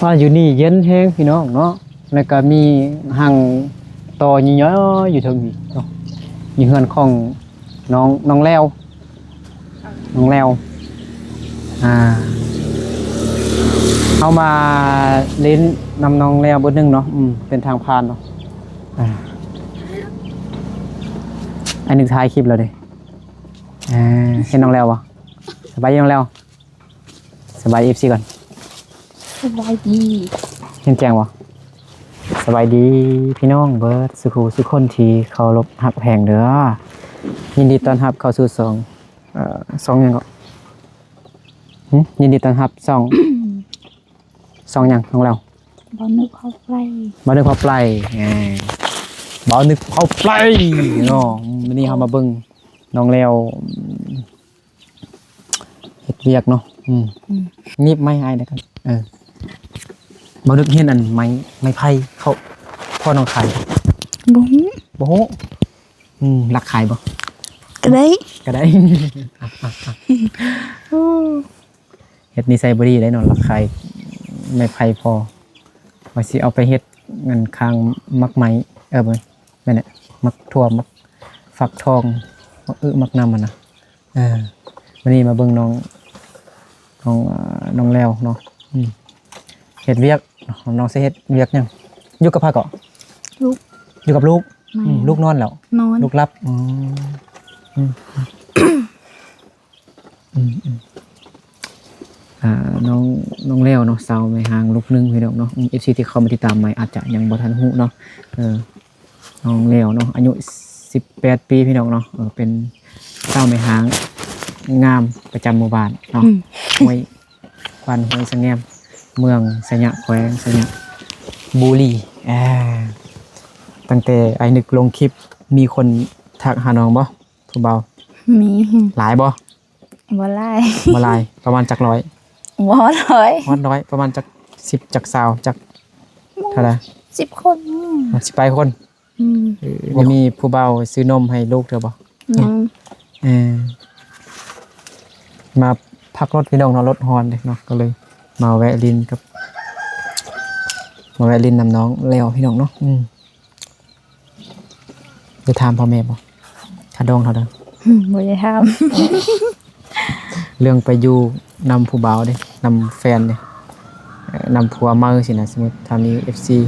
ວ່າຢູ່ນີ້ເຢັນແຮງພີ່ນ້ອງເນາະ ແລ້ວກໍມີຮັງຕໍ່ຍ້ອຍໆຢູ່ເທິງນີ້ເນາະ ຢູ່ເຮືອນຂອງນ້ອງ ນ້ອງແລ້ວ ນ້ອງແລ້ວ ອ່າ ເຮົາມາຫຼິ້ນນຳນ້ອງແລ້ວເບີດໜຶ່ງເນາະ ອືມ ເປັນທາງຜ່ານເນາະ ອ່າ ອັນນີ້ຖ່າຍຄລິບແລ້ວເດ້ ອ່າ ເຫັນນ້ອງແລ້ວບໍ່? ສະບາຍດີນ້ອງແລ້ວ. ສະບາຍດີ ເອັຟຊີ ກ່ອນ ສະບາຍດີ ເຫັນແຈ້ງບໍ່? ສະບາຍດີພີ່ນ້ອງເບີດສູ່ຜູ້ສູ່ຄົນທີ່ເຄົາລົບຮັກແພງເດີ ຍິນດີຕ້ອນຮັບເຂົ້າສູ່ຊ່ອງ ເອີ ຊ່ອງຫຍັງເກາະ? ຫຶ? ຍິນດີຕ້ອນຮັບຊ່ອງ ຊ່ອງຫຍັງນ້ອງແລ້ວ? ບ່າວນຶກເຜົາໄປ ບ່າວນຶກເຜົາໄປ ເອີ ບ່າວນຶກເຜົາໄປເນາະ ມື້ນີ້ເຮົາມາເບິ່ງນ້ອງແລ້ວ ເຮັດວຽກເນາະ ອືມ ອືມ ໜີບໄມ້ໃຫ້ໄດ້ກ່ອນ ເອີ ບໍ່ນຶກເຫັນອັນໄມ້ ໄມ້ໄຜ່ເຂົາພໍນ້ອງຂາຍ ບໍ່ຮູ້ ບໍ່ຮູ້ ອືມ ລັກຂາຍບໍ່? ກໍໄດ້ ກໍໄດ້ ເຮັດນິໄສບໍ່ດີໄດ໋ເນາະ ລັກຂາຍໄມ້ໄຜ່ພໍ ວ່າຊິເອົາໄປເຮັດອັນຄ້າງໝາກໄມ້ ເອີ ບໍ່ ແມ່ນແຫຼະ ໝາກຖົ່ວ ໝາກຟັກທອງ ໝາກອຶໝາກນຳຫັ້ນນະ ເອີ ມື້ນີ້ມາເບິ່ງນ້ອງ ນ້ອງ ເອີ ນ້ອງແລ້ວເນາະ ອືມ ເຮັດວຽກ ນ້ອງຊິເຮັດວຽກຫຍັງ? ຢູ່ກັບໃຜເກາະ? ລູກ ຢູ່ກັບລູກ ແມ່ນ ອືມ ລູກນອນແລ້ວ? ນອນ ລູກຫຼັບ ອືມ ອືມ ອືມ ອືມ ອ່າ ນ້ອງ ນ້ອງແລ້ວເນາະ ສາວໄມ້ຫາງລູກໜຶ່ງ ພີ່ນ້ອງເນາະ ອືມ ເອັຟຊີ ທີ່ເຂົ້າມາຕິດຕາມໃໝ່ອາດຈະຍັງບໍ່ທັນຮູ້ເນາະ ເອີ ນ້ອງແລ້ວເນາະ ອາຍຸສິບແປດປີ ພີ່ນ້ອງເນາະ ເອີ ເປັນສາວໄມ້ຫາງງາມປະຈຳໝູ່ບ້ານເນາະ ອືມ ຫ້ວຍ ບ້ານຫ້ວຍສະແງມ ເມືອງໄຊຍະ ແຂວງໄຊຍະບູລີ ອ່າ ຕັ້ງແຕ່ອ້າຍນຶກລົງຄລິບ ມີຄົນທັກຫານ້ອງບໍ່? ຜູ້ບ່າວ ມີ ຫຼາຍບໍ່? ບໍ່ຫຼາຍ ບໍ່ຫຼາຍ ປະມານຈັກຮ້ອຍ? ບໍ່ຮອດຮ້ອຍ ຮອດຮ້ອຍ ປະມານຈັກສິບ ຈັກຊາວ ຈັກເທົ່າໃດ? ສິບຄົນ ສິບປາຍຄົນ ອືມ ເອີ ບໍ່ມີຜູ້ບ່າວຊື້ນົມໃຫ້ລູກເທື່ອບໍ່? ຍັງ ເອີ ມາພັກລົດພີ່ນ້ອງເນາະ ລົດຮ້ອນເດ້ເນາະ ກໍເລີຍມາແວະຫຼິ້ນກັບ ມາແວະຫຼິ້ນນຳນ້ອງແລ້ວ ພີ່ນ້ອງເນາະ ອືມ. ໄດ້ຖາມພໍ່ແມ່ບໍ່? ຄ່າດອງເທົ່າໃດ? ອືມ ບໍ່ໄດ້ຖາມ ເລື່ອງໄປຢູ່ນຳຜູ້ບ່າວເດ້ ນຳແຟນເດ້ ເອີ ນຳຜົວໃໝ່ຊີ້ນະ ສົມມຸດຖ້າມີເອັຟຊີ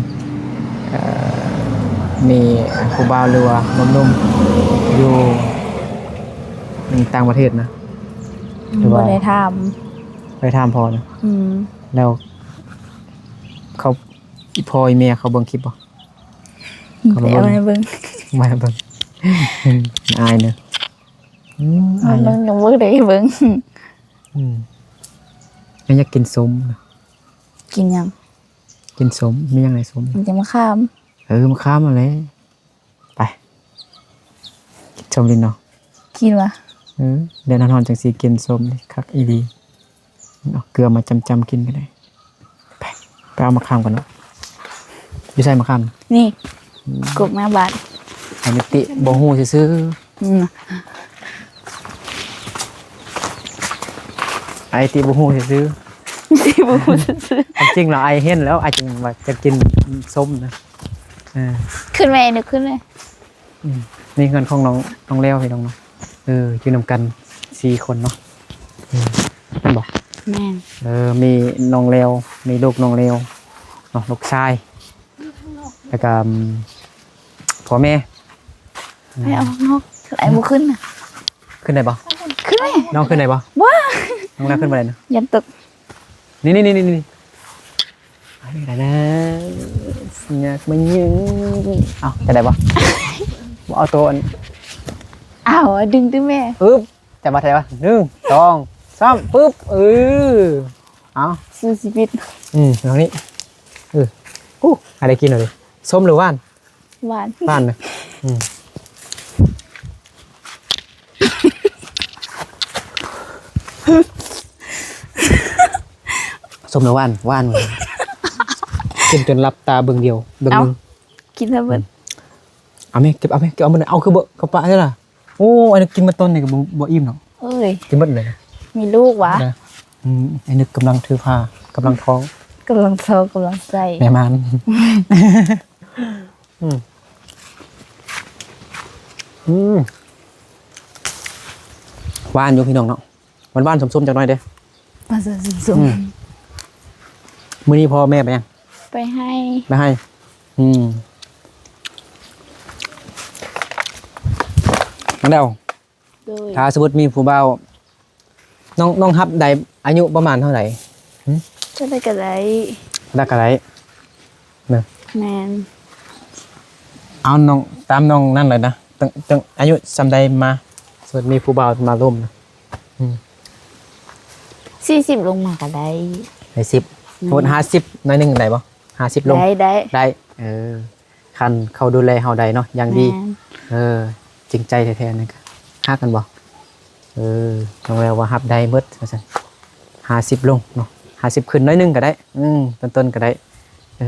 ເອີ ມີຜູ້ບ່າວ ຫຼືວ່າໜຸ່ມໆ ຢູ່ຕ່າງປະເທດນະ ອືມ ຫຼືວ່າ ບໍ່ໄດ້ຖາມ ໄປຖາມພໍ່ນະ ອືມ ແລ້ວເຂົາ ອີ່ພໍ່ອີ່ແມ່ເຂົາເບິ່ງຄລິບບໍ່? ອືມ ເຂົາມາເບິ່ງ ໄປເອົາໃຫ້ເບິ່ງ ມາໃຫ້ເບິ່ງ ອືມ ອາຍເນາະ ອືມ ອາຍ ເບິ່ງ ຍັງບໍ່ໄດ້ເບິ່ງ ອືມ ແມ່ຢາກກິນສົ້ມນະ ກິນຫຍັງ? ກິນສົ້ມ ມີຫຍັງໃນສົ້ມ? ມີແຕ່ມະຂາມ ເອີ ມະຂາມຫັ້ນແຫຼະ ໄປ ກິນສົ້ມຫຼິ້ນເນາະ ກິນວະ ເອີ ແດດຮ້ອນໆ ຈັ່ງຊິກິນສົ້ມນີ້ ຄັກອີ່ຫຼີ ເອົາເກືອມາຈ້ຳໆ ກິນກໍໄດ້ ໄປ ໄປເອົາມະຂາມກ່ອນເນາະ ຢູ່ໃສມະຂາມ? ນີ້ ອືມ ກົກໜ້າບ້ານ ອັນນີ້ຕິບໍ່ຮູ້ຊື່ໆ ອືມ ໄອ້ຕິບໍ່ຮູ້ຊື່ໆ ຕິບໍ່ຮູ້ຊື່ໆ ຄວາມຈິງແລ້ວໄອ້ເຫັນແລ້ວ ໄອ້ຈຶ່ງວ່າຈະກິນສົ້ມນະ ເອີ ຂຶ້ນແມ່ ນຶກຂຶ້ນແມ່ ອືມ ນີ້ເຮືອນຂອງນ້ອງ ນ້ອງແລ້ວ ພີ່ນ້ອງເນາະ ເອີ ຢູ່ນຳກັນສີ່ຄົນເນາະ ອືມ ແມ່ນບໍ່? ແມ່ນ ເອີ ມີນ້ອງແລ້ວ ມີລູກນ້ອງແລ້ວເນາະ ລູກຊາຍ ແລ້ວກໍ ອືມ ພໍ່ແມ່ ໄປອອກນອກ ໄອ້ບໍ່ຂຶ້ນນະ ຂຶ້ນໄດ້ບໍ່? ຂຶ້ນແມ່ ນ້ອງຂຶ້ນໄດ້ບໍ່? ບໍ່ ນ້ອງແລ້ວຂຶ້ນບໍ່ໄດ້ນະ ຢ້ານຕົກ ນີ້ໆໆໆ ອັນນີ້ໄດ້ນະ ຍາກມາຍິງ ເອົ້າ ຈະໄດ້ບໍ່? ບໍ່ເອົາໂຕອັນ ອ້າວ ດຶງຕິແມ່ ອຶບ ຈະມາໄທວະ ໜຶ່ງ ສອງ ສາມ ປຶບ ເອີ ເອົາ ສູ້ຊີວິດ ອືມ ທາງນີ້ ເອີ ໂອ້ ຫາໄດ້ກິນເລີຍ ສົ້ມຫຼືຫວານ? ຫວານ ຫວານນະ ອືມ ສົ້ມແລ້ວຫວານ ຫວານ ກິນຈົນຫຼັບຕາເບິ່ງດຽວ ເບິ່ງໜຶ່ງ ກິນຊະເບິດ ເອົາແມ່ ເກັບເອົາແມ່ ເກັບເອົາໝົດ ເອົາຄືບໍ່ ກະປະໃຫ້ລະ ໂອ້ ອັນນີ້ກິນໝົດຕົ້ນນີ້ກໍບໍ່ ບໍ່ອີ່ມເນາະ ເອີຍ ກິນໝົດເລີຍ ມີລູກຫວາ ອືມ ອັນນີ້ກຳລັງຖືພາ ກຳລັງທ້ອງ ກຳລັງຊອກ ກຳລັງໃສ່ ແມ່ມານ. ອືມ ອືມ ຫວານຢູ່ພີ່ນ້ອງເນາະ ຫວານໆ ສົ້ມໆ ຈັກໜ້ອຍເດ້ ຫວານໆ ສົ້ມໆ. ອືມ ມື້ນີ້ພໍ່ແມ່ໄປຫຍັງ? ໄປໄຮ່ ໄປໄຮ່. ອືມ ນ້ອງແດວ ໂດຍ ຖ້າສົມມຸດມີຜູ້ບ່າວ ນ້ອງ ນ້ອງຮັບໄດ້ອາຍຸປະມານເທົ່າໃດ? ຫຶ? ເທົ່າໃດກໍໄດ້ ເທົ່າໃດກໍໄດ້ນະ. ແມ່ນ ເອົານ້ອງ ຕາມນ້ອງນັ້ນເລີຍນະ ຕັ້ງ ຕັ້ງອາຍຸສ່ຳໃດມາ ສົມມຸດມີຜູ້ບ່າວມາລົມນະ? ອືມ ສີ່ສິບລົງມາກໍໄດ້ ໄດ້ສິບ ແມ່ນ ສົມມຸດຫ້າສິບໜ້ອຍໜຶ່ງໄດ້ບໍ່? ຫ້າສິບລົງ ໄດ້ ໄດ້ ໄດ້. ເອີ ຄັນເຂົາດູແລເຮົາໄດ້ເນາະ ຢ່າງດີ ແມ່ນ ເອີ ຈິງໃຈແທ້ໆ ນັ້ນກະຮັກກັນບໍ່? ເອີ ນ້ອງແວວວ່າຮັບໄດ້ໝົດວ່າຊັ້ນ ຫ້າສິບລົງເນາະ ຫ້າສິບຂຶ້ນໜ້ອຍໜຶ່ງກໍໄດ້ ອືມ ຕົ້ນໆ ກໍໄດ້ ເອີ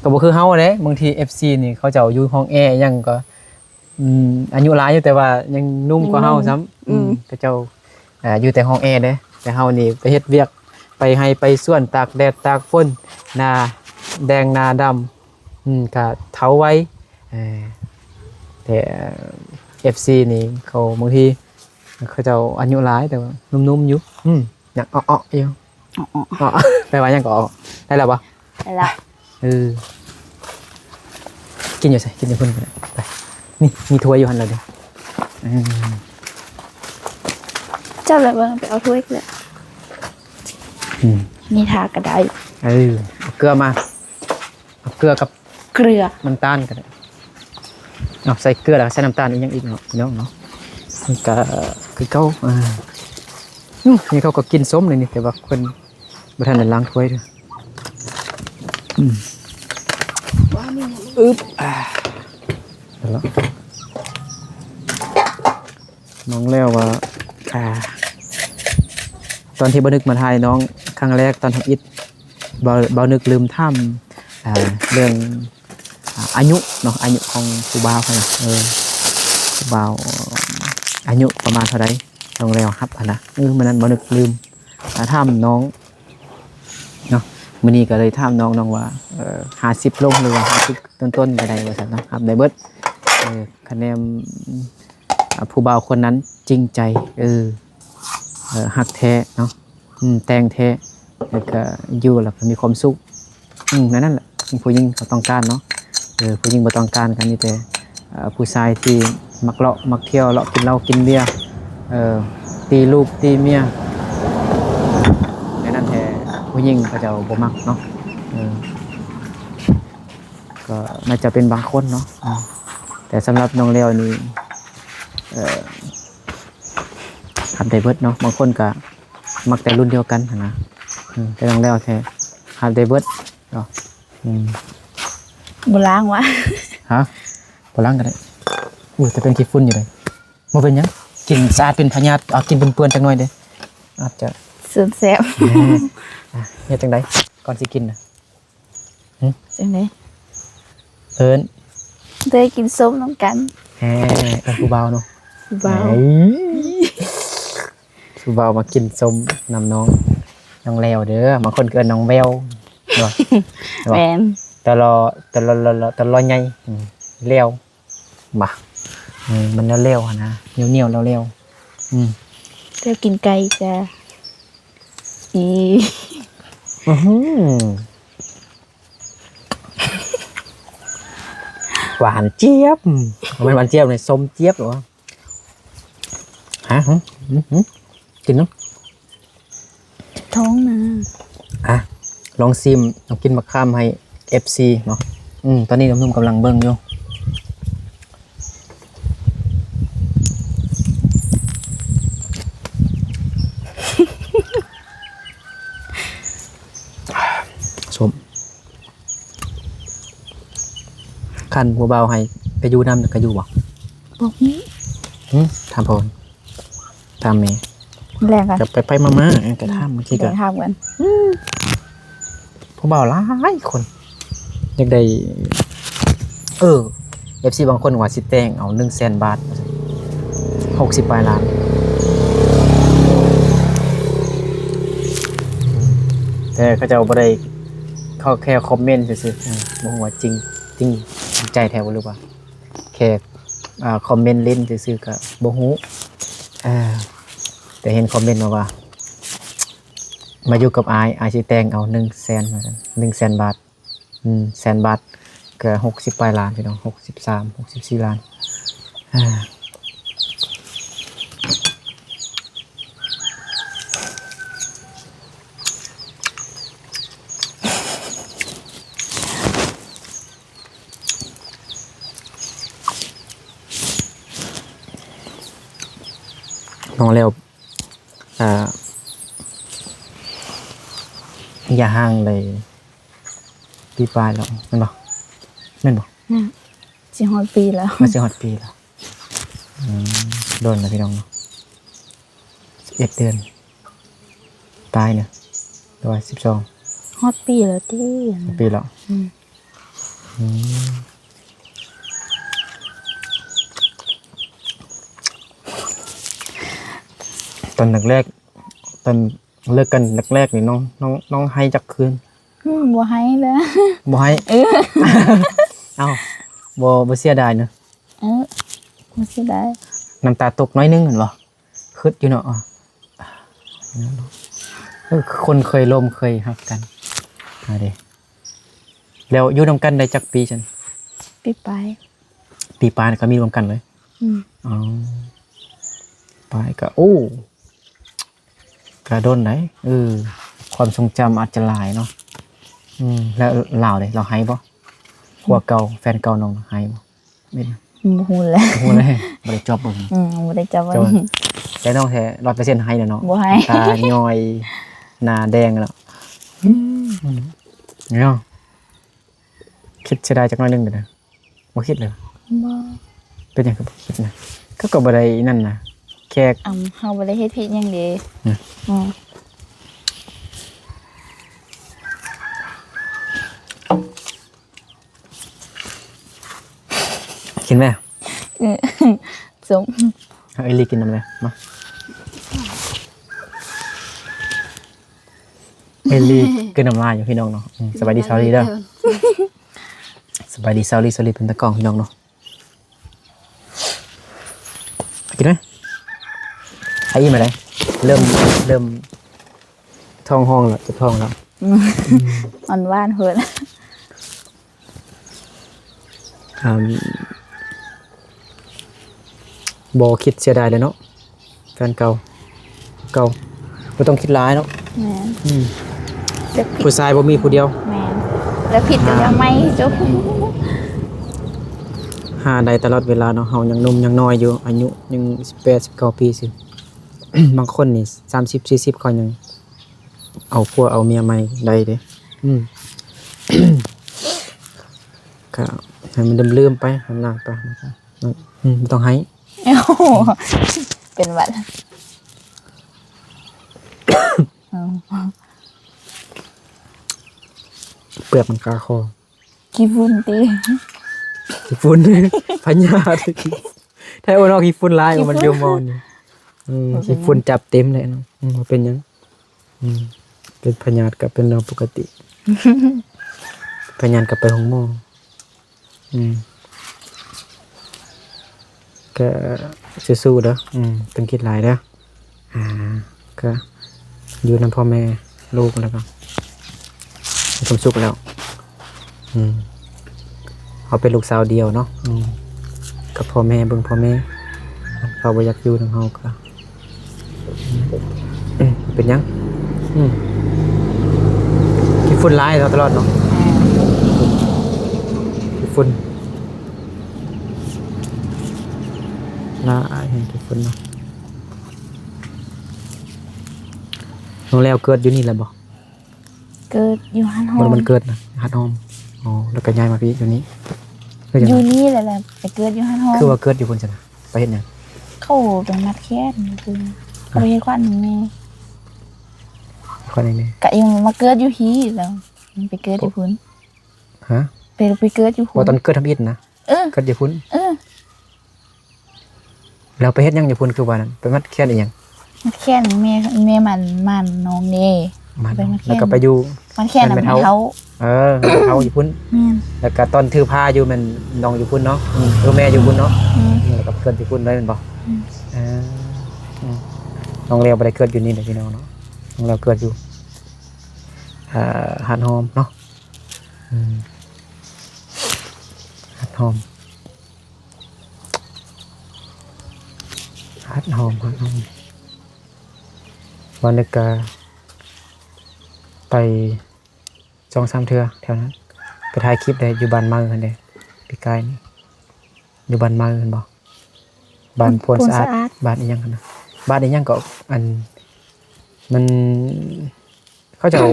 ກໍບໍ່ຄືເຮົາເດ້ ບາງທີເອັຟຊີນີ້ ເຂົາເຈົ້າຢູ່ຫ້ອງແອຫຍັງກໍ ອືມ ອາຍຸຫຼາຍຢູ່ ແຕ່ວ່າຍັງໜຸ່ມກວ່າເຮົາຊ້ຳ ອືມ ອືມ ເຂົາເຈົ້າ ອ່າ ຢູ່ແຕ່ຫ້ອງແອເດ້ ແຕ່ເຮົານີ້ໄປເຮັດວຽກ ໄປໄຮ່ໄປສວນ ຕາກແດດຕາກຝົນ ໜ້າແດງໜ້າດຳ ອືມ ກະເຖົ້າໄວ ເອີ ແຕ່ເອັຟຊີນີ້ເຂົາ ບາງທີເຂົາເຈົ້າອາຍຸຫຼາຍ ແຕ່ວ່າໜຸ່ມໆ ຢູ່ ອືມ ຍັງເອາະໆ ຢູ່ ເອາະໆ ເອາະ ແປວ່າຫຍັງກໍ ເອາະ ໄດ້ແລ້ວບໍ່? ໄດ້ລະ ເອີ ກິນຢູ່ໃສ? ກິນຢູ່ພຸ້ນກໍໄດ້ ໄປ ນີ້ ມີຖ້ວຍຢູ່ຫັ້ນລະເດ້ ອືມ ເຈົ້າລະເບິ່ງ ໄປເອົາຖ້ວຍກໍໄດ້ ອືມ ນີ້ ທາກໍໄດ້ ເອີ ເອົາເກືອມາ ເອົາເກືອກັບ ເກືອ ນ້ຳຕານກໍໄດ້ ເອົາໃສ່ເກືອແລ້ວໃສ່ນ້ຳຕານອີກຫຍັງອີກເນາະ ພີ່ນ້ອງເນາະ ມັນກໍຄືເກົ່າ ອ່າ ອືມ ນີ້ເຂົາກໍກິນສົ້ມເລີຍນີ້ ແຕ່ວ່າເພິ່ນບໍ່ທັນໄດ້ລ້າງຖ້ວຍເດີ້ ອືມ ອຶບ ອ່າ ນັ້ນລະ ນ້ອງແລວວ່າ ອ່າ ຕອນທີ່ບ່າວນຶກມາຖ່າຍນ້ອງຄັ້ງແລກຕອນທຳອິດ ບ່າວ ບ່າວນຶກລືມຖາມ ອ່າ ເລື່ອງ ອ່າ ອາຍຸເນາະ ອາຍຸຂອງຜູ້ບ່າວຫັ້ນນະ ເອີ ຜູ້ບ່າວອາຍຸປະມານເທົ່າໃດ ນ້ອງແລວຮັບຫັ້ນນະ ເອີ ມື້ນັ້ນບ່າວນຶກລືມ ອ່າ ຖາມນ້ອງເນາະ ມື້ນີ້ກໍເລີຍຖາມນ້ອງ ນ້ອງວ່າ ເອີ ຫ້າສິບລົງ ຫຼືວ່າຫ້າສິບຕົ້ນໆ ກໍໄດ້ວ່າຊັ້ນເນາະ ຮັບໄດ້ເບິດ ເອີ ຄະແນນ ອ່າ ຜູ້ບ່າວຄົນນັ້ນຈິງໃຈ ເອີ ເອີ ຮັກແທ້ເນາະ ອືມ ແຕ່ງແທ້ ແລ້ວກະຢູ່ແລ້ວກະມີຄວາມສຸກ ອືມ ແນວນັ້ນແຫຼະ ຜູ້ຍິງເຂົາຕ້ອງການເນາະ ເອີ ຜູ້ຍິງບໍ່ຕ້ອງການກໍມີແຕ່ ເອີ ຜູ້ຊາຍທີ່ມັກເລາະມັກທ່ຽວ ເລາະກິນເຫຼົ້າກິນເບຍ ເອີ ຕີລູກຕີເມຍ ແນວນັ້ນແທ້ ຜູ້ຍິງເຂົາເຈົ້າບໍ່ມັກເນາະ ເອີ ກໍໜ້າຈະເປັນບາງຄົນເນາະ ອືມ ແຕ່ສຳລັບນ້ອງແລ້ວນີ້ ເອີ ຮັບໄດ້ເບິດເນາະ ບາງຄົນກໍມັກແຕ່ລຸ້ນດຽວກັນຫັ້ນນະ ອືມ ແຕ່ນ້ອງແລ້ວແທ້ ຮັບໄດ້ເບິດເນາະ ອືມ ບໍ່ລ້າງວະ ຮະ ບໍ່ລ້າງກໍໄດ້ ອຸ້ຍ ແຕ່ເປັນຂີ້ຝຸ່ນຢູ່ເດ້ ບໍ່ເປັນຫຍັງ ກິນສະອາດເປັນພະຍາດ ເອົາກິນເປື້ອນໆ ຈັກໜ້ອຍເດ້ ອາດຈະເສີມແຊບ ອືມ ອ່ະ ເຮັດຈັ່ງໃດກ່ອນຊິກິນນະ? ຫຶ? ຈັ່ງໃດ? ເອີ້ນ ໄດ້ກິນສົ້ມນຳກັນ ແຮ ເອີ້ນຜູ້ບ່າວເນາະ ຜູ້ບ່າວ ເອີ ຜູ້ບ່າວມາກິນສົ້ມນຳນ້ອງ ນ້ອງແລ້ວເດີ ບາງຄົນກໍເອີ້ນນ້ອງແວວ ແມ່ນ ຕະຫຼໍ່ ຕະຫຼໍ່ ຕະຫຼໍ່ໃຫຍ່ ອືມ ແລ້ວ ມາ ເອີ ມັນແລ້ວໆ ຫັ້ນນະ ໜຽວໆ ແລ້ວໆ ອືມ ແລ້ວກິນໄກ່ຈ້າ ອີ ອື ຫວານຈຽບ ບໍ່ແມ່ນຫວານຈຽບ ນີ້ສົ້ມຈຽບ ຫຼືວ່າ ຮະ ຫື ຫື ກິນເນາະ ທ້ອງນະ ອ່ະ ລອງຊີມ ລອງກິນໝາກຂາມໃຫ້ເອັຟຊີເນາະ ອືມ ຕອນນີ້ໜຸ່ມໆກຳລັງເບິ່ງຢູ່ ສົ້ມ ຄັນຜູ້ບ່າວໃຫ້ໄປຢູ່ນຳ ກະຢູ່ບໍ່? ບໍ່ມີ ຫຶ ຖາມພໍ່ ຖາມແມ່ ແລກກັນ ກະໄປໆມາໆ ເອີ ກະຖາມ ບາງທີກະຖາມກັນ ອືມ ຜູ້ບ່າວຫຼາຍຄົນ ຢາກໄດ້ ເອີ ເອັຟຊີບາງຄົນວ່າຊິແຕ່ງເອົາໜຶ່ງແສນບາດ ຫົກສິບປາຍລ້ານ ແຕ່ເຂົາເຈົ້າບໍ່ໄດ້ ເຂົາແຄ່ຄອມເມັນຊື່ໆ ອືມ ບໍ່ຮູ້ວ່າຈິງ ຈິງ ຈິງໃຈແທ້ບໍ່ ຫຼືວ່າແຄ່ ອ່າ ຄອມເມັນຫຼິ້ນຊື່ໆ ກໍບໍ່ຮູ້ ເອີ ແຕ່ເຫັນຄອມເມັນມາວ່າ ມາຢູ່ກັບອ້າຍ ອ້າຍຊິແຕ່ງເອົາ ໜຶ່ງແສນ ວ່າຊັ້ນ ໜຶ່ງແສນບາດ ອືມ ແສນບາດ ກໍຫົກສິບປາຍລ້ານ ພີ່ນ້ອງ ຫົກສິບສາມ ຫົກສິບສີ່ລ້ານ ນ້ອງແລ້ວ ອ່າ ຢ່າຫ່າງໄດ້ປີປາຍແລ້ວ ແມ່ນບໍ່? ແມ່ນບໍ່? ອືມ ຊິຮອດປີແລ້ວ ມັນຊິຮອດປີແລ້ວ ອືມ ດົນແລ້ວ ພີ່ນ້ອງເນາະ ສິບເອັດເດືອນ ປາຍເນາະ ຫຼືວ່າສິບສອງ ຮອດປີແລ້ວຕິ ຮອດປີແລ້ວ ອືມ ອືມ ຕອນແລກໆ ຕອນເລີກກັນແລກໆ ນີ້ ນ້ອງ ນ້ອງ ນ້ອງໄຫ້ຈັກຄືນ? ອືມ ບໍ່ໄຫ້ເລີຍ ບໍ່ໄຫ້ ເອີ ເອົ້າ ບໍ່ ບໍ່ເສຍດາຍເນາະ? ເອີ ບໍ່ເສຍດາຍ ນ້ຳຕາຕົກໜ້ອຍໜຶ່ງແມ່ນບໍ່? ຄຶດຢູ່ເນາະ ເອີ ຄົນເຄີຍລົມເຄີຍຮັກກັນ ມາເດ້ ແລ້ວຢູ່ນຳກັນໄດ້ຈັກປີຊັ້ນ? ປີປາຍ ປີປາຍກໍມີນຳກັນເລີຍ ອືມ ອໍ ປາຍກໍ ໂອ້ ກະດົນໄດ໋ ເອີ ຄວາມຊົງຈຳອາດຈະຫຼາຍເນາະ ອືມ ແລ້ວລາວເດ ລາວໄຫ້ບໍ່? ຜົວເກົ່າ ແຟນເກົ່ານ້ອງໄຫ້ບໍ່? ເປັນ ບໍ່ຮູ້ແຫຼະ ບໍ່ຮູ້ເລີຍ ບໍ່ໄດ້ຈອບເບິ່ງ ອືມ ບໍ່ໄດ້ຈອບເບິ່ງ ແຕ່ນ້ອງແທ້ ຮ້ອຍເປີເຊັນ ໄຫ້ແລ້ວເນາະ ບໍ່ໄຫ້ ຕາຍ້ອຍ ໜ້າແດງແລ້ວ ອືມ ເນາະ ຄິດເສຍດາຍຈັກໜ້ອຍໜຶ່ງເດີ ບໍ່ຄິດເລີຍ ບໍ່ ເປັນຫຍັງຄືບໍ່ຄິດນະ? ເຂົາກໍບໍ່ໄດ້ນັ້ນນະ ແຄ່ ອຳ ເຮົາບໍ່ໄດ້ເຮັດຜິດຫຍັງເດ້ ອືມ ອືມ ກິນແມ່ ເອີ ສົ້ມ ເອົາເອລີກິນນຳແດ່ ມາ ເອລີ ກືນນ້ຳລາຍຢູ່ ພີ່ນ້ອງເນາະ ອືມ ສະບາຍດີຊາວລີເດີ ສະບາຍດີຊາວລີ ຊາວລີເປັນຕາກ້ອງ ພີ່ນ້ອງເນາະ ກິນໄໝ? ໃຫ້ອີ່ມແລ້ວ ເລີ່ມ ເລີ່ມທ້ອງຮ້ອງແລ້ວ ເຈັບທ້ອງແລ້ວ ອືມ ມັນຫວານໂພດ ອ່າ ບໍ່ຄິດເສຍດາຍເລີຍເນາະ ແຟນເກົ່າ ເກົ່າ ບໍ່ຕ້ອງຄິດຫຼາຍເນາະ ແມ່ນ ອືມ ແຕ່ຜິດ ຜູ້ຊາຍບໍ່ມີຜູ້ດຽວ ແມ່ນ ແລ້ວຜິດກໍເລືອກໃໝ່ ຈົບ ຫາໄດ້ຕະຫຼອດເວລາເນາະ ເຮົາຍັງໜຸ່ມຍັງນ້ອຍຢູ່ ອາຍຸຍັງສິບແປດ ສິບເກົ້າປີຊື່ ບາງຄົນນີ້ສາມສິບ ສີ່ສິບ ເຂົາຍັງເອົາຜົວເອົາເມຍໃໝ່ໄດ້ເດ້ ອືມ ກໍໃຫ້ມັນລືມໆໄປ ຜ່ານໜ້າໄປ ອືມ ບໍ່ຕ້ອງໄຫ້ ໂອ້ໂຫ ເປັນຫວັດ ເປືອກມັນຄາຄໍ ຂີ້ຝຸ່ນຕິ ຂີ້ຝຸ່ນ ພະຍາດ ແທ້ບໍ່ເນາະ ຂີ້ຝຸ່ນຫຼາຍ ມັນຢູ່ໝໍນີ້ ອືມ ຂີ້ຝຸ່ນຈັບເຕັມເລີຍເນາະ ອືມ ບໍ່ເປັນຫຍັງ ອືມ ເປັນພະຍາດກໍເປັນເລື່ອງປົກກະຕິ ພະຍາດກໍໄປໂຮງໝໍ ອືມ ກໍສູ້ໆເດີ ອືມ ຕ້ອງຄິດຫຼາຍເດີ ອ່າ ກໍຢູ່ນຳພໍ່ແມ່ລູກແລ້ວກໍມີຄວາມສຸກແລ້ວ ອືມ ເຮົາເປັນລູກສາວດຽວເນາະ ອືມ ກັບພໍ່ແມ່ ເບິ່ງພໍ່ແມ່ ເຂົາບໍ່ຢາກຢູ່ນຳເຮົາກໍ ອືມ ເປັນຫຍັງ? ອືມ ຂີ້ຝຸ່ນຫຼາຍເນາະ ຕະຫຼອດເນາະ ແມ່ນ ຂີ້ຝຸ່ນຫຼາຍ ຂີ້ຝຸ່ນເນາະ. ນ້ອງແລ້ວເກີດຢູ່ນີ້ແລ້ວບໍ່? ເກີດຢູ່ຫາດຮ້ອມ ບໍ່ໄດ້ເກີດນະ ຫາດຮ້ອມ. ອໍ ແລ້ວກໍຍ້າຍມາພີ້ ຢູ່ນີ້ ຄືຈັ່ງໃດ? ຢູ່ນີ້ແຫຼະ ແລ້ວໄປເກີດຢູ່ຫາດຮ້ອມ. ຄືວ່າເກີດຢູ່ພຸ້ນຊັ້ນນະ? ໄປເຮັດຫຍັງ? ເຂົາໄປມັດແຂນຢູ່ພຸ້ນ ເຂົາໄປເຮັດຂວັນໃຫ້ແມ່ ຂວັນໃຫ້ແມ່ ກະຍັງມາເກີດຢູ່ພີ້ ແລ້ວໄປເກີດຢູ່ພຸ້ນ. ຮະ? ໄປ ໄປເກີດຢູ່ພຸ້ນ ບໍ່ ຕອນເກີດທຳອິດນະ? ເອີ ເກີດຢູ່ພຸ້ນ ເອີ ແລ້ວໄປເຮັດຫຍັງຢູ່ພຸ້ນ? ຄືວ່ານັ້ນ ໄປມັດແຂນອີ່ຫຍັງ? ມັດແຂນແມ່ ແມ່ໝານ ໝານນ້ອງເດ້ ໝານນ້ອງ ໄປມັດແຂນ ແລ້ວກໍໄປຢູ່ ບ້ານແຂ້ນນະ ແມ່ນແມ່ເຖົ້າ ແມ່ເຖົ້າ ເອີ ແມ່ເຖົ້າຢູ່ພຸ້ນ ແມ່ນ ແລ້ວກະຕອນຖືພາຢູ່ແມ່ນນ້ອງຢູ່ພຸ້ນເນາະ ອືມ ເອີ ແມ່ຢູ່ພຸ້ນເນາະ ອືມ ແລ້ວກະເພື່ອນຢູ່ພຸ້ນເລີຍແມ່ນບໍ່? ອືມ ເອີ ອືມ ນ້ອງແລ້ວບໍ່ໄດ້ເກີດຢູ່ນີ້ເດ້ພີ່ນ້ອງເນາະ ນ້ອງແລ້ວເກີດຢູ່ ເອີ ຫາດຫອມເນາະ ອືມ ຫາດຫອມ ຫາດຫອມ ຫາດຫອມ ວ່ານຶກກະໄປ ສອງສາມເທື່ອແຖວນັ້ນ ໄປຖ່າຍຄລິບໄດ້ຢູ່ບ້ານເມົາຫັ້ນເດ້ ປີກາຍນີ້ ຢູ່ບ້ານເມົາແມ່ນບໍ່? ບ້ານໂພນສະອາດ ໂພນສະອາດ ບ້ານອີ່ຫຍັງຫັ້ນນະ ບ້ານອີ່ຫຍັງກໍ ອັນ ມັນ ເຂົາເຈົ້າ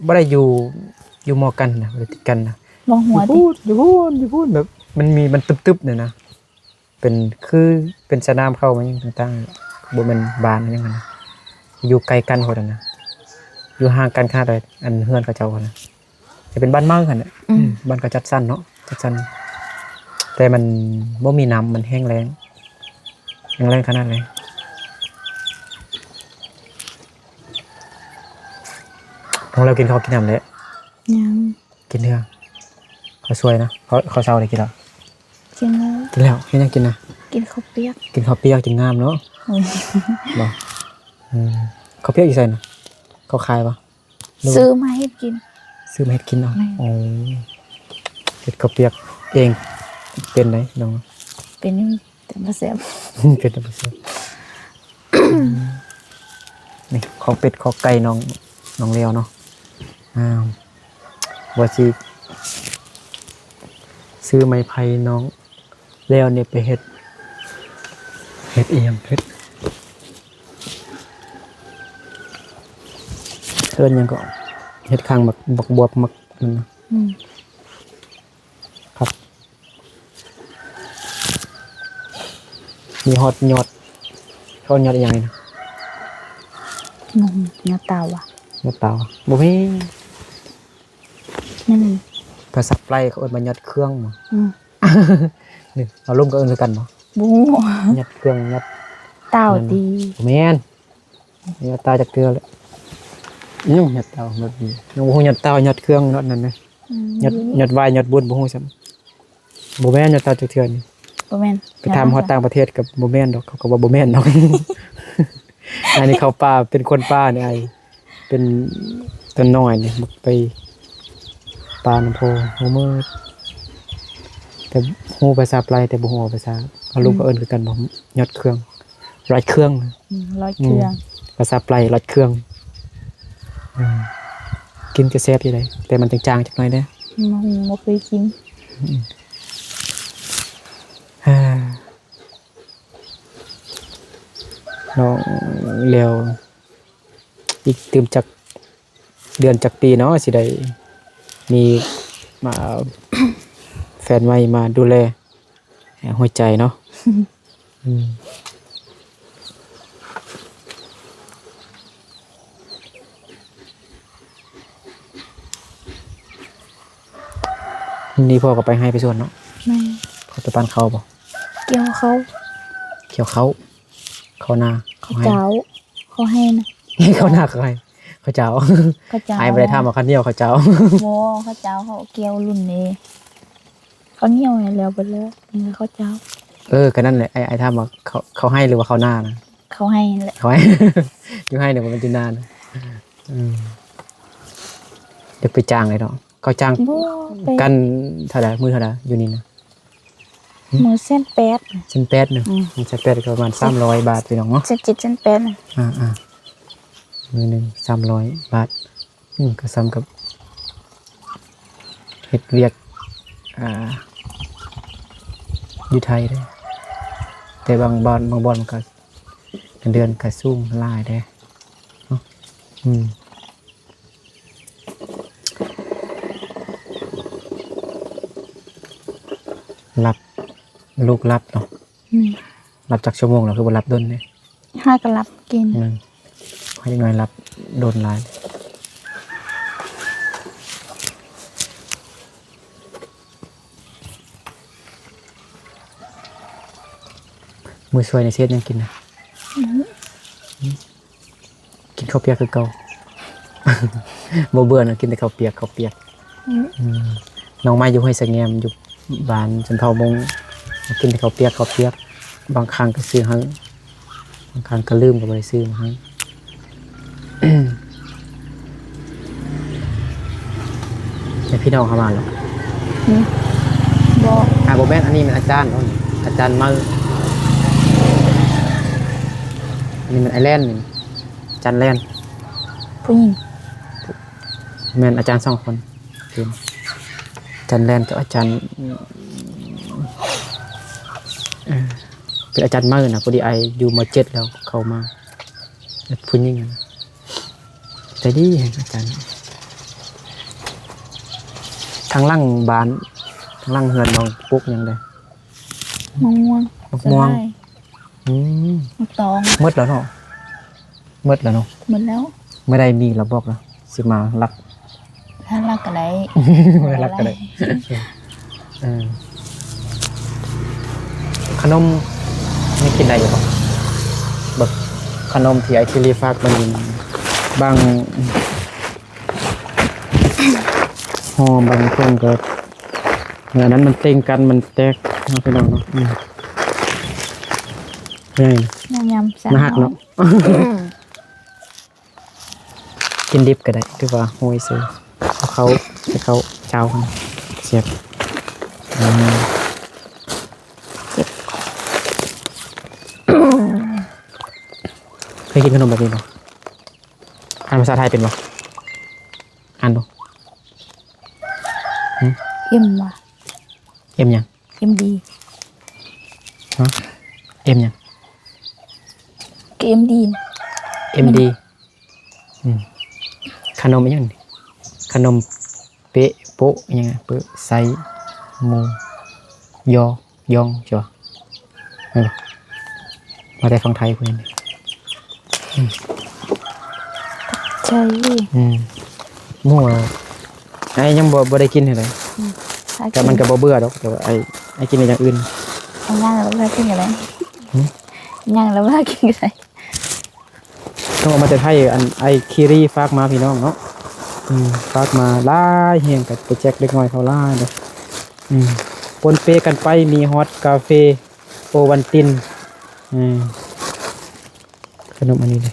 ບໍ່ໄດ້ຢູ່ ຢູ່ມໍກັນນະ ບໍ່ໄດ້ຕິດກັນນະ ບໍ່ຫົວຕິ ຢູ່ພຸ້ນ ຢູ່ພຸ້ນ ຢູ່ພຸ້ນ ແບບມັນມີ ມັນຕຶບໆນີ້ນະ. ເປັນຄືເປັນສະໜາມເຂົ້າມາຫຍັງຕ່າງໆ ບໍ່ແມ່ນບ້ານຫຍັງຫັ້ນນະ ຢູ່ໄກກັນໂພດຫັ້ນນະ ຢູ່ຫ່າງກັນຂະໜາດໃດ ອັນເຮືອນເຂົາເຈົ້າຫັ້ນນະ ຈະເປັນບ້ານເມົາຫັ້ນແຫຼະ ອືມ ອືມ ບ້ານເຂົາຈັດສັນເນາະ ຈັດສັນ ແຕ່ມັນບໍ່ມີນ້ຳ ມັນແຫ້ງແລ້ງ ແຫ້ງແລ້ງຂະໜາດໃດ ນ້ອງແລ້ວກິນເຂົ້າກິນນ້ຳແລ້ວ? ຍັງ. ກິນເທື່ອ ເຂົ້າສວຍນະ ເຂົ້າ ເຂົ້າເຊົ້າໄດ້ກິນແລ້ວ? ກິນແລ້ວ ກິນແລ້ວ ເຮັດຫຍັງກິນນະ? ກິນເຂົ້າປຽກ ກິນເຂົ້າປຽກຈຶ່ງງາມເນາະ ໂອ້ຍ ບໍ່ ອືມ ເຂົ້າປຽກຢູ່ໃສນະ? ເຂົາຂາຍບໍ່ ຫຼືວ່າ ຊື້ມາເຮັດກິນ ຊື້ມາເຮັດກິນເນາະ ແມ່ນ ໂອ້ ເຮັດເຂົ້າປຽກເອງ ເປັນໄດ໋ນ້ອງ? ເປັນຢູ່ ແຕ່ບໍ່ແຊບ ເປັນແຕ່ບໍ່ແຊບ ນີ້ ຂອງເປັດຂອງໄກ່ນ້ອງ ນ້ອງແລ້ວເນາະ ອ້າວ ວ່າຊິຊື້ໄມ້ໄຜ່ນ້ອງແລ້ວນີ້ໄປເຮັດ ເຮັດອີ່ຫຍັງ ເຮັດ ເອີ້ນຫຍັງເກາະ ເຮັດຂ້າງໝາກ ໝາກບວບ ໝາກນັ້ນນະ ອືມ ຄັກ ມີຮອດຍອດ ເຂົາເອີ້ນຍອດອີ່ຫຍັງນີ້ນະ? ບໍ່ຮູ້ ຍອດເຕົາຫວາ? ຍອດເຕົາຫວາ? ບໍ່ແມ່ນ ແມ່ນຫຍັງ? ພາສາປາຍເຂົາເອີ້ນວ່າຍອດເຄື່ອງຫວາ? ອືມ ນີ້ ເອົາລົມກໍເອີ້ນຄືກັນບໍ່? ບໍ່ຮູ້ ຍອດເຄື່ອງ ຍອດເຕົາຕິ? ບໍ່ແມ່ນ ຍອດເຕົາຈັກເທື່ອເລີຍ ຍັງຍອດເຕົາ ຍອດນີ້ ຍັງບໍ່ຮູ້ຍອດເຕົາ ຍອດເຄື່ອງ ຍອດນັ້ນນະ ອືມ ຍອດ ຍອດວາຍ ຍອດບຸນ ບໍ່ຮູ້ຊ້ຳ ບໍ່ແມ່ນຍອດເຕົາຈັກເທື່ອນີ້ ບໍ່ແມ່ນ ໄປຖາມຮອດຕ່າງປະເທດກໍບໍ່ແມ່ນດອກ ເຂົາກໍວ່າບໍ່ແມ່ນດອກ ອັນນີ້ເຂົ້າປ່າ ເປັນຄົນປ່ານີ້ ອ້າຍ ເປັນຕອນນ້ອຍນີ້ ມັກໄປປ່ານຳພໍ່ ຮູ້ໝົດ ແຕ່ຮູ້ພາສາປາຍ ແຕ່ບໍ່ຮູ້ພາສາ ເອົາລົມ ອືມ ກໍເອີ້ນຄືກັນບໍ່? ຍອດເຄື່ອງ ລອດເຄື່ອງ ອືມ ລອດເຄື່ອງ ອືມ ພາສາປາຍ ລອດເຄື່ອງ ອືມ ກິນກໍແຊບຢູ່ເດ້ ແຕ່ມັນຈາງໆຈັກໜ້ອຍເດ້ ອືມ ບໍ່ເຄີຍກິນ ອືມ ນ້ອງແລ້ວ ອີກຕື່ມຈັກເດືອນຈັກປີເນາະ ຊິໄດ້ມີ ມາ ແຟນໃໝ່ມາດູແລ ຫົວໃຈເນາະ ອືມ ມື້ນີ້ພໍ່ກໍໄປໄຮ່ໄປສວນເນາະ ແມ່ນ ພໍ່ໄປປັ້ນເຂົ້າບໍ່? ກ່ຽວເຂົ້າ ກ່ຽວເຂົ້າ ເຂົ້ານາ ເຂົ້າໄຮ່ ເຂົ້າເຈົ້າ ເຂົ້າໄຮ່ນະ ເຂົ້ານາ ເຂົ້າໄຮ່ ເຂົ້າເຈົ້າ ເຂົ້າເຈົ້າ ອ້າຍບໍ່ໄດ້ຖາມວ່າເຂົ້າໜຽວ ເຂົ້າເຈົ້າ ບໍ່ ເຂົ້າເຈົ້າ ເຂົາກ່ຽວລຸ້ນເດ້ ເຂົ້າໜຽວໃຫ້ແລ້ວເບິດແລ້ວ ຍັງເຂົ້າເຈົ້າ ເອີ ກໍນັ້ນແຫຼະ ອ້າຍ ອ້າຍຖາມວ່າເຂົ້າ ເຂົ້າໄຮ່ ຫຼືວ່າເຂົ້ານານະ? ເຂົ້າໄຮ່ຫັ້ນແຫຼະ ເຂົ້າໄຮ່ ຢູ່ໄຮ່ນີ້ບໍ່ແມ່ນຢູ່ນານະ ອືມ ຢາກໄປຈ້າງເລີຍເນາະ ເຂົາຈ້າງ ບໍ່ ໄປ ກັນເທົ່າໃດ ມື້ເທົ່າໃດຢູ່ນີ້ນະ? ມື້ແສນແປດ ແສນແປດໜຶ່ງ ອືມ ແສນແປດກໍປະມານສາມຮ້ອຍບາດ ພີ່ນ້ອງເນາະ ແສນເຈັດ ແສນແປດ ອ່າໆ ມື້ໜຶ່ງສາມຮ້ອຍບາດ ອືມ ກໍສ່ຳກັບເຮັດວຽກ ອ່າ ຢູ່ໄທເດ້ ແຕ່ບາງບ່ອນ ບາງບ່ອນມັນກໍ ເງິນເດືອນກໍສູງຫຼາຍເດ້ເນາະ ອືມ ຫຼັບ ລູກຫຼັບເນາະ ອືມ ຫຼັບຈັກຊົ່ວໂມງແລ້ວ ຄືບໍ່ຫຼັບດົນເດ້? ຫາກໍຫຼັບກິນ ອືມ ໃຫ້ເດັກນ້ອຍຫຼັບດົນຫຼາຍ. ມື້ຊ່ວຍນີ້ຊິເຮັດຫຍັງກິນນະ? ອືມ ກິນເຂົ້າປຽກຄືເກົ່າ. ບໍ່ເບື່ອນະ ກິນແຕ່ເຂົ້າປຽກ ເຂົ້າປຽກ. ອືມ ອືມ ນ້ອງມາຢູ່ຫ້ວຍສະແງມ ຢູ່ບ້ານຊົນເຜົ່າມົ້ງ ກິນແຕ່ເຂົ້າປຽກ ເຂົ້າປຽກ ບາງຄັ້ງກໍຊື້ໃຫ້ ບາງຄັ້ງກໍລືມ ກໍບໍ່ໄດ້ຊື້ມາໃຫ້. ແຕ່ພີ່ນ້ອງເຮົາມາແລ້ວ ອືມ ບໍ່ ອ່າ ບໍ່ແມ່ນ ອັນນີ້ແມ່ນອາຈານເນາະ ອາຈານເມົາ ອັນນີ້ແມ່ນອ້າຍແລນ ນີ້ ອາຈານແລນ ຜູ້ຍິງ ແມ່ນອາຈານສອງຄົນ ເປັນອາຈານແລນກັບອາຈານ ເອີ ເປັນອາຈານເມົານະ. ພໍດີອ້າຍຢູ່ ມໍເຈັດ ແລ້ວເຂົ້າມາ ຜູ້ຍິງນະ ໃຈດີແຮງອາຈານ. ທາງຫຼັງບ້ານ ທາງຫຼັງເຮືອນນ້ອງປູກຫຍັງເດ? ມະມ່ວງ ມະມ່ວງ ສາຫຼ່າຍ ອືມ ໝາກຕອງ ໝົດແລ້ວເນາະ. ໝົດແລ້ວເນາະ ໝົດແລ້ວ ເມື່ອໃດມີລະບອກນະ ຊິມາລັກ ຖ້າລັກກໍໄດ້ ມາລັກກໍໄດ້ ເອີ ຂະໜົມຍັງກິນໄດ້ຢູ່ບໍ່? ເບິ່ງຂະໜົມທີ່ອ້າຍຄີລີຝາກມານີ້ ບາງຫໍ່ບາງເຄື່ອງກໍ ອັນນັ້ນມັນເຕັງກັນ ມັນແຕກເນາະ ພີ່ນ້ອງເນາະ ອືມ ໃຫຍ່ ຍຳໆ ໜ້າຮັກເນາະ. ກິນດິບກໍໄດ້ ຫຼືວ່າໂຮຍໃສ່ເຂົ້າ ໃສ່ເຂົ້າເຈົ້າ ແຊບ ອືມ ເຄີຍກິນຂະໜົມແບບນີ້ບໍ່? ອ່ານພາສາໄທເປັນບໍ່? ອ່ານດູ ຫຶ? ເອັມຫວາ? ເອັມຫຍັງ? ເອັມດີ ຮະ? ເອັມຫຍັງ? ກໍເອັມດີ ເອັມດີ ອືມ ຂະໜົມອີ່ຫຍັງນີ້? ຂະໜົມເປະ ໂປະ ອີ່ຫຍັງ ເປີະ ໄຊ ໝູ ຢໍ ຢອງ ເຈົ້າ ແມ່ນບໍ່? ມາແຕ່ຝັ່ງໄທພຸ້ນ ອືມ ໃຊ່ ອືມ ໝູ ອ້າຍຍັງບໍ່ ບໍ່ໄດ້ກິນເທື່ອໃດ ອືມ ແຕ່ມັນກໍບໍ່ເບື່ອດອກ ແຕ່ວ່າອ້າຍ ອ້າຍກິນແຕ່ຢ່າງອື່ນ ຍັງແລ້ວບໍ່ກິນກໍໄດ້ ຫຶ? ຍັງແລ້ວບໍ່ກິນກໍໄດ້. ເອົາມາແຕ່ໄທ ອັນອ້າຍຄີຣີຝາກມາ ພີ່ນ້ອງເນາະ ອືມ ຝາກມາຫຼາຍແຮງ ກໍໄປແຈກເດັກນ້ອຍເຂົາຫຼາຍເດ້ ອືມ ປົນເປກັນໄປ ມີຮອດກາເຟ ໂອວັນຕິນ ອືມ ຂະໜົມອັນນີ້ເດ້.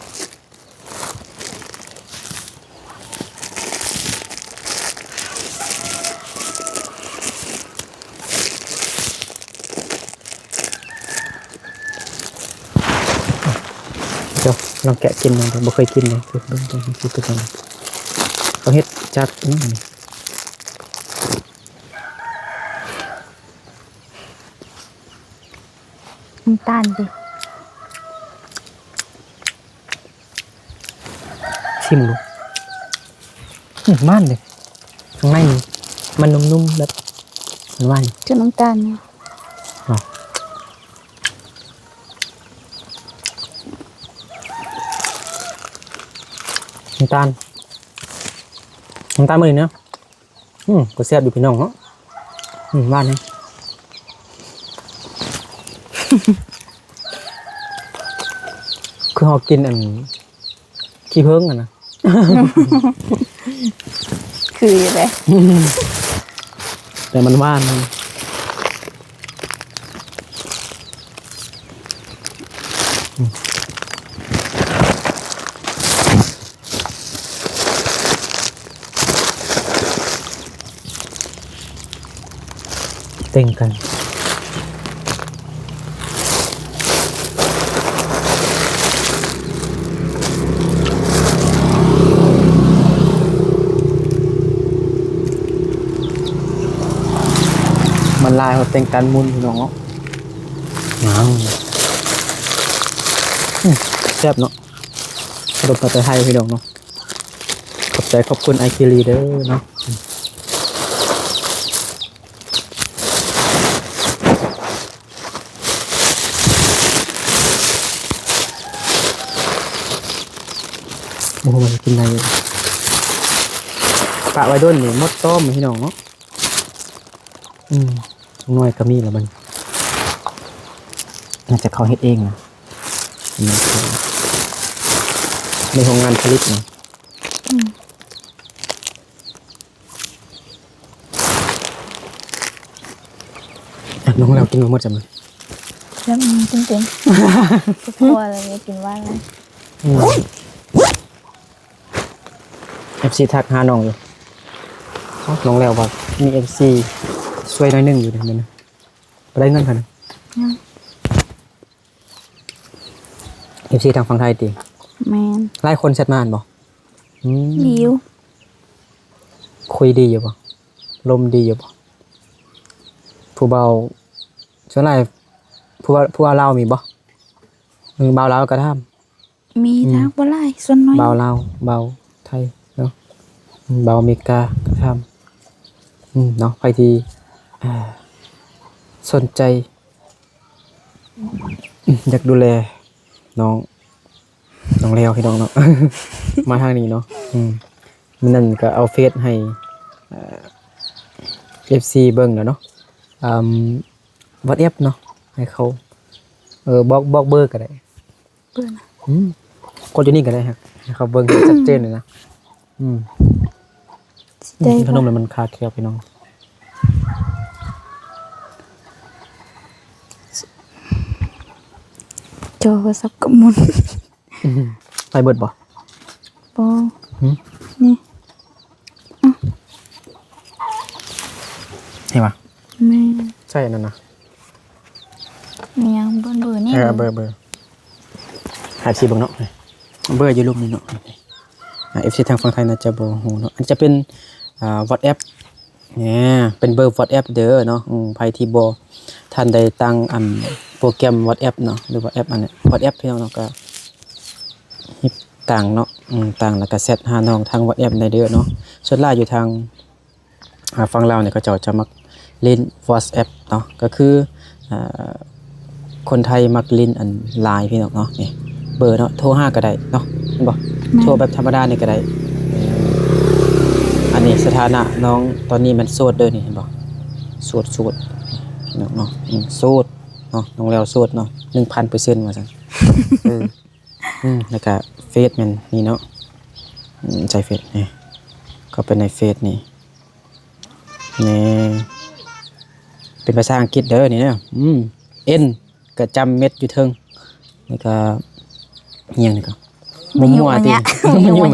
ເຈົ້າລອງແກະກິນເບິ່ງເດີ ບໍ່ເຄີຍກິນເລີຍ ເບິ່ງ ເບິ່ງ ເບິ່ງ ເບິ່ງ ເຂົາເຮັດຈາກຫຍັງນີ້? ນ້ຳຕານຕິ ຊີມເບິ່ງດູ ອືມ ຫວານເດ້ ຂ້າງໃນນີ້ມັນນຸ້ມໆ ແບບຫວານໆ ຄືນ້ຳຕານເນາະ ນ້ຳຕານ ນ້ຳຕານມື້ນີ້ເນາະ. ອືມ ກໍແຊບຢູ່ພີ່ນ້ອງເນາະ ອືມ ຫວານແຮງ ຄືເຮົາກິນອັນຂີ້ເຜິ້ງຫັ້ນນະ ຄືຢູ່ເດ້ ແຕ່ມັນຫວານ. ເຕັງກັນ ມັນຫຼາຍ ເຮົາແຕ່ງກັນໝຸ່ນພີ່ນ້ອງເນາະ ງາມ ອືມ ແຊບເນາະ ຂະໜົມປາແຕໄທພີ່ນ້ອງເນາະ ຂອບໃຈຂອບຄຸນອ້າຍຄີຣີເດີເນາະ ອືມ. ໂອ້ໂຫ ກິນໄດ້ຢູ່ ປະໄວ້ດົນນີ້ໝົດຕ້ອມພີ່ນ້ອງເນາະ ອືມ ໜ້ອຍກໍມີລະມັນ ໜ້າຈະເຂົາເຮັດເອງນະ ໃນໂຮງງານຜະລິດນະ ອືມ. ນ້ອງແລ້ວກິນບໍ່ໝົດຊ້ຳ. ແລ້ວມັນກິນເປັນ ເພາະວ່າລາວຢາກກິນຫວານ. ອືມ ເອັຟຊີທັກຫານ້ອງຢູ່ ນ້ອງແລ້ວວ່າມີເອັຟຊີຊ່ວຍໜ້ອຍໜຶ່ງຢູ່ເດ ແມ່ນບໍ່? ບໍ່ໄດ້ເງິນເພິ່ນ ຍັງ. ເອັຟຊີທາງຝັ່ງໄທຕິ? ແມ່ນ. ຫຼາຍຄົນແຊັດມາຫັ້ນບໍ່? ອືມ ດີຢູ່. ຄຸຍດີຢູ່ບໍ່? ລົມດີຢູ່ບໍ່? ຜູ້ບ່າວ ສ່ວນຫຼາຍ ຜູ້ບ່າວ ຜູ້ບ່າວລາວມີບໍ່? ເອີ ບ່າວລາວກໍຖາມ. ມີ ອືມ ແຕ່ບໍ່ຫຼາຍ ສ່ວນໜ້ອຍ. ບ່າວລາວ ບ່າວໄທເນາະ ອືມ ບ່າວອາເມລິກາກໍຖາມ. ອືມ ເນາະ ໃຜທີ່ ເອີ ສົນໃຈ ອືມ ຢາກດູແລນ້ອງ ນ້ອງແລ້ວ ພີ່ນ້ອງເນາະ ມາທາງນີ້ເນາະ. ອືມ ມື້ນັ້ນກໍເອົາເຟສໃຫ້ ເອີ ເອັຟຊີເບິ່ງແລ້ວເນາະ. ອືມ ວັອດແອັບເນາະ ໃຫ້ເຂົາ ເອີ ບອກ ບອກເບີກໍໄດ້. ເບິ່ງນະ ອືມ ກົດຢູ່ນີ້ກໍໄດ້ ໃຫ້ເຂົາເບິ່ງໃຫ້ຊັດເຈນເລີຍນະ. ອືມ ໄດ້ ຂະໜົມ ບໍ່ ແລ້ວມັນຄາແຂ້ວ ພີ່ນ້ອງ. ຈໍໂທລະສັບກໍໝຸນ ອືມ ໄປເບິດບໍ່? ບໍ່ ຫືມ ນີ້ ເຫັນປະ? ແມ່ນ ໃສ່ອັນນັ້ນນະ ອີຫຍັງ ເບີ ເບີນີ້ ເອີ ເບີ ເບີ ເບິ່ງ ເບິ່ງ ຫາຊິເບິ່ງເນາະ ເບີຢູ່ລຸ່ມນີ້ເນາະ. ອ່າ ເອັຟຊີທາງຝັ່ງໄທໜ້າຈະບໍ່ຮູ້ເນາະ ອັນຈະເປັນ ອ່າ ວັອດແອັບ ແນ່ ເປັນເບີວັອດແອັບເດີເນາະ. ອືມ ໃຜທີ່ບໍ່ທັນໄດ້ຕັ້ງອັນໂປຣແກຣມວັອດແອັບເນາະ ຫຼືວ່າແອັບອັນວັອດແອັບ ພີ່ນ້ອງເນາະ ກໍຮິບຕັ້ງເນາະ ອືມ ຕັ້ງແລ້ວກໍແຊັດຫານ້ອງທາງວັອດແອັບໄດ້ເດີເນາະ. ສ່ວນຫຼາຍຢູ່ທາງ ອ່າ ຝັ່ງລາວນີ້ ເຂົາເຈົ້າຈະມັກຫຼິ້ນວັອດແອັບເນາະ ກໍຄື ອ່າ ຄົນໄທມັກຫຼິ້ນອັນ ລາຍ ພີ່ນ້ອງເນາະ. ນີ້ເບີເນາະ ໂທຫາກໍໄດ້ເນາະ ເຫັນບໍ່? ແມ່ນ ໂທແບບທຳມະດານີ້ກໍໄດ້. ອັນນີ້ສະຖານະນ້ອງຕອນນີ້ແມ່ນໂສດເດີນີ້ ເຫັນບໍ່? ໂສດ ໂສດ ພີ່ນ້ອງເນາະ ອືມ ໂສດເນາະ ນ້ອງແລ້ວໂສດເນາະ ໜຶ່ງພັນເປີເຊັນ ວ່າຊັ້ນ. ເອີ ອືມ ແລ້ວກະເຟສແມ່ນນີ້ເນາະ ອືມ ໃສ່ເຟສນີ້ ເຂົ້າໄປໃນເຟສນີ້ ນີ້ ເປັນພາສາອັງກິດເດີນີ້ເດີ. ອືມ ເອັນ ກະຈຳເມັດຢູ່ເທິງ ແລ້ວກະ ອີຫຍັງນີ້ກໍ ໝູ່ໝູ່ຕິ ໝູ່ໝູ່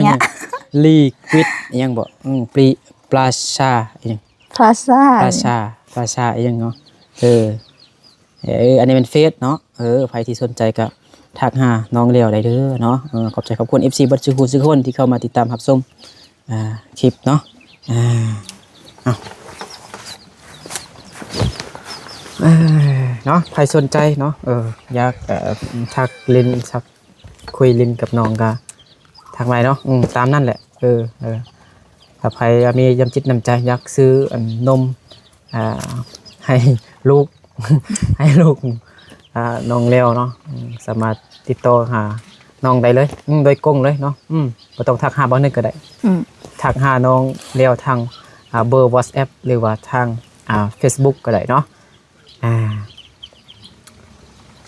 ລີຄວິດ ອີຫຍັງບໍ ອືມ ປຣີ ປລາຊາ ອີຫຍັງ ພລາຊາ ພລາຊາ ພລາຊາ ອີຫຍັງເນາະ ເອີ. ເອີ ອັນນີ້ແມ່ນເຟສເນາະ ເອີ ໃຜທີ່ສົນໃຈກໍທັກຫານ້ອງແລ້ວໄດ້ເດີເນາະ. ເອີ ຂອບໃຈຂອບຄຸນເອັຟຊີເບິດສູ່ຜູ້ສູ່ຄົນທີ່ເຂົ້າມາຕິດຕາມຮັບຊົມ ອ່າ ຄລິບເນາະ ອ່າ ເອົາ ເອີ ເນາະ ໃຜສົນໃຈເນາະ ເອີ ຢາກ ເອີ ທັກຫຼິ້ນ ທັກ ຄຸຍຫຼິ້ນກັບນ້ອງກໍທັກມາເນາະ ອືມ ຕາມນັ້ນແຫຼະ ເອີ ເອີ ຖ້າໃຜມີນ້ຳຈິດນ້ຳໃຈ ຢາກຊື້ອັນນົມ ອ່າ ໃຫ້ລູກ ໃຫ້ລູກ ອ່າ ນ້ອງແລ້ວເນາະ ອືມ ສາມາດຕິດຕໍ່ຫານ້ອງໄດ້ເລີຍ ອືມ ໂດຍກົງເລີຍເນາະ ອືມ ບໍ່ຕ້ອງທັກຫາບ່າວນຶກກໍໄດ້ ອືມ ທັກຫານ້ອງແລ້ວທາງ ອ່າ ເບີວັອດແອັບ ຫຼືວ່າທາງ ອ່າ ເຟສບຸກກໍໄດ້ເນາະ. ອ່າ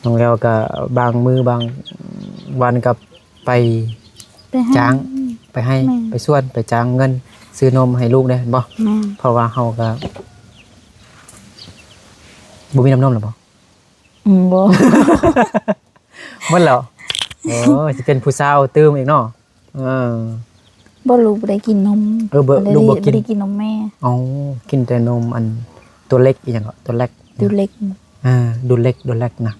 ນ້ອງແລ້ວກໍບາງມື້ບາງວັນກໍໄປ ໄປໄຮ່ ຈ້າງ ໄປໄຮ່ ແມ່ນ ໄປສວນ ໄປຈ້າງເງິນຊື້ນົມໃຫ້ລູກເດ້ ແມ່ນບໍ່? ແມ່ນ ເພາະວ່າເຮົາກໍບໍ່ມີນ້ຳນົມແລ້ວບໍ່? ອືມ ບໍ່ ໝົດແລ້ວ ໂອ້ ຊິເປັນຜູ້ສາວຕື່ມອີກເນາະ. ເອີ ບໍ່ ລູກບໍ່ໄດ້ກິນນົມ ເອີ ບໍ່ ລູກບໍ່ກິນ ບໍ່ໄດ້ກິນນົມແມ່ ອໍ ກິນແຕ່ນົມອັນ ໂຕເລັກ ອີຫຍັງເກາະ ໂຕແລັກ ໂຕເລັກ ອ່າ ດູເລັກ ດູເລັກນະ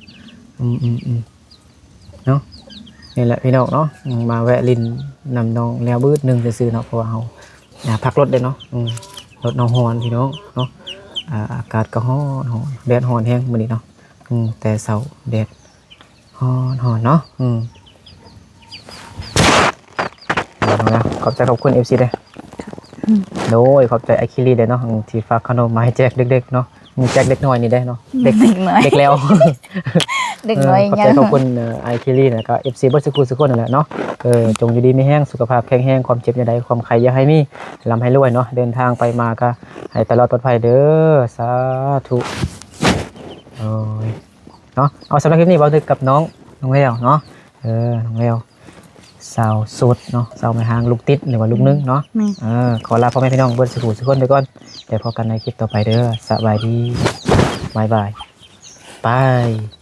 ອືມໆໆ ເນາະ ນີ້ແຫຼະພີ່ນ້ອງເນາະ ອືມ ມາແວະຫຼິ້ນນຳນ້ອງແລ້ວບຶດໜຶ່ງຊື່ໆເນາະ ເພາະວ່າເຮົາ ອ່າ ພັກລົດເດ້ເນາະ ອືມ ລົດເຮົາຮ້ອນພີ່ນ້ອງເນາະ ອ່າ ອາກາດກໍຮ້ອນ ຮ້ອນ ແດດຮ້ອນແຮງມື້ນີ້ເນາະ ອືມ ແຕ່ເຊົ້າແດດ ຮ້ອນໆເນາະ ອືມ ເອົາລະ ຂອບໃຈຂອບຄຸນເອັຟຊີເດີ້ ອືມ ໂດຍ ຂອບໃຈອ້າຍຄີລີເດີ້ເນາະ ອືມ ທີ່ຝາກຂະໜົມມາໃຫ້ແຈກເດັກໆເນາະ ອືມ ແຈກເດັກນ້ອຍນີ້ເດ້ເນາະ ເດັກ ເດັກນ້ອຍ ເດັກແລ້ວ ເດັກນ້ອຍ ເອີ ຂອບໃຈຂອບຄຸນ ເອີ ອ້າຍຄີລີ ແລ້ວກໍເອັຟຊີເບິດສູ່ຜູ້ສູ່ຄົນນັ້ນແຫຼະເນາະ ເອີ ຈົ່ງຢູ່ດີມີແຮງ ສຸຂະພາບແຂງແຮງ ຄວາມເຈັບຢ່າໄດ້ ຄວາມໄຂ້ຢ່າໃຫ້ມີ ລ່ຳໃຫ້ລວຍເນາະ ເດີນທາງໄປມາກໍໃຫ້ຕະຫຼອດປອດໄພເດີ້ ສາທຸ ໂອ້ຍ ເນາະ ເອົາ ສຳລັບຄລິບນີ້ເວົ້າເຖິງກັບນ້ອງ ນ້ອງແລ້ວເນາະ ເອີ ນ້ອງແລ້ວ ສາວໂສດເນາະ ສາວແມ່ຮ້າງລູກຕິດ ຫຼືວ່າລູກໜຶ່ງເນາະ ແມ່ນ ເອີ ຂໍລາພໍ່ແມ່ພີ່ນ້ອງເບິດສູ່ຜູ້ສູ່ຄົນໄປກ່ອນ ແລ້ວພົບກັນໃນຄລິບຕໍ່ໄປເດີ້ ສະບາຍດີ ບາຍບາຍ. ໄປ.